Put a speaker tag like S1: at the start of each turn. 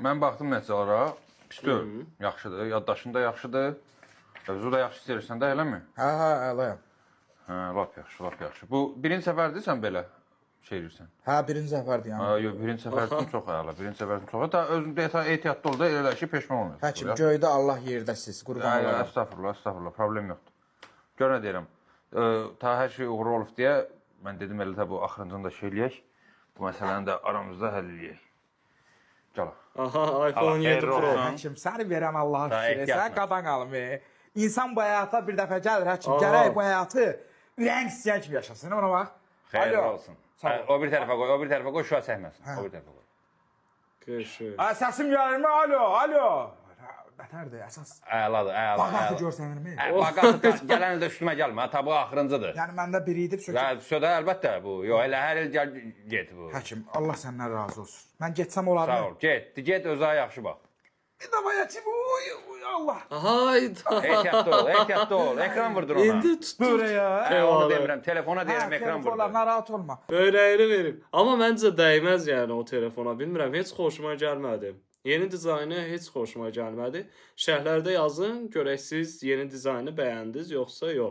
S1: Mən baxdım nəticələrə, pis deyil. Yaxşıdır, yaddaşın da yaxşıdır. Özü də yaxşı hiss edirsən də, eləmi?
S2: Hə, əlayam.
S1: Hə, lap yaxşı, lap yaxşı. Bu birinci səfərdir sən belə şey eləyirsən.
S2: Hə, birinci səfərdir yəni.
S1: Hə, yox, birinci səfərsin çox əla, birinci səfərsin çox. Hətta özün də ehtiyatlı ol da, elə elə ki, peşman olmayasan.
S2: Həkim, göydə Allah, yerdə siz. Qurban
S1: Hə,
S2: olaram.
S1: Əstəğfurullah, əstəğfurullah, problem yoxdur. Gör nə deyirəm. Ta hər şey uğurlu olub deyə mən dedim elə də bu axırıncını da şey eləyək. Bu məsələni də aramızda həll eləyək. Gəl.
S3: Aha, iPhone 7
S1: xeyirli
S3: Pro.
S1: olsun.
S2: Həkim, səni verən Allaha
S1: Daha
S2: şükür.
S1: ehtiyatla.
S2: Sən qadan qalım. İnsan bu həyata bir dəfə gəlir həkim.
S3: Aha.
S2: Gərək bu həyatı ürəyin istəyən kimi yaşasın. Ona bax.
S1: Xeyirli
S2: Alo.
S1: olsun.
S2: Sağ ol.
S1: Hə, o bir tərəfə qoy, o bir tərəfə qoy, şüa çəkməsin. O bir tərəfə qoy.
S3: Qəşəng.
S2: Hə, səsim gəlirmi? Alo, alo. Hə, Bətərdir, əsas.
S1: Əladır, əla.
S2: Bağatı
S1: əla.
S2: görsənirmi?
S1: Hə, Bağatı gələn ildə üstümə gəlmə, ta bu axırıncıdır.
S2: Yəni məndə biri idi, söküb.
S1: Və södə əlbəttə bu. Yox, elə hər il gəl get bu.
S2: Həkim, Allah səndən razı olsun. Mən getsəm olarmı?
S1: Sağ ol. Get, get özünə yaxşı bax.
S2: Bir də bayaqçı, uy, uy, Allah.
S3: Hayda.
S1: Ehtiyatlı ol, ehtiyatlı ol. Ekran vurdur ona.
S3: İndi tutdu.
S2: Börəyə.
S1: Hə, onu demirəm, telefona deyirəm
S2: Hə,
S1: ekran
S2: telefona
S1: vurdur.
S2: narahat olma.
S3: Böyrəyini verib. Amma məncə dəyməz yəni o telefona. Bilmirəm, heç xoşuma gəlmədi. Yeni dizaynı heç xoşuma gəlmədi. Şərhlərdə yazın, görək siz yeni dizaynı bəyəndiniz yoxsa yox.